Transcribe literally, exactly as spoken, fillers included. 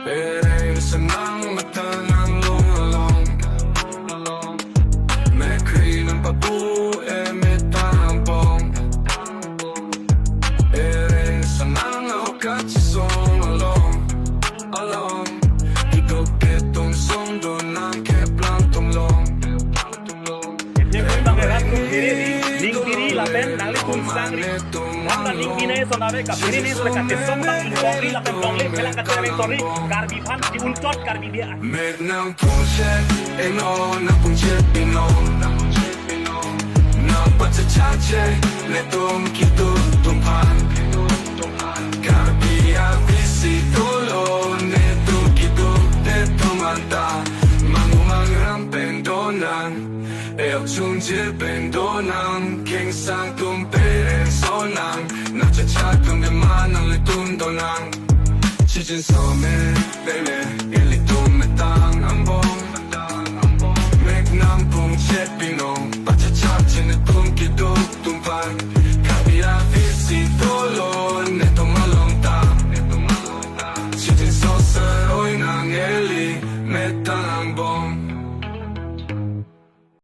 Pereng senang mata nanglong along. Mekri nang papu emet tampong. Pereng senang okat song along along. Duduk ke tungsong donang keplang tunglong. Ephe pui bang erat tum phere ri, ning piri lapen nanglitum sangri. Ram ta ning pinai son ave ka phere ne sore ka tesong bang ing kongri lapen longle phelang ka tereng tori. Karbi aphan di untot Karbi dia. Mek nang pungche eno nang pungche pino. Nang pachachache netum kitu tumphan. Karbi apisi tulo netum kitu netum anta. Mangumang ram pen donang. Eo chungjir pen donang, kengsang tum pereng sonang, nang chachak tum de manang le tum donang. Chichin some, meme, ilitum metang ambong. Mek nang pungche pino, pachachache netum kitu tumphan.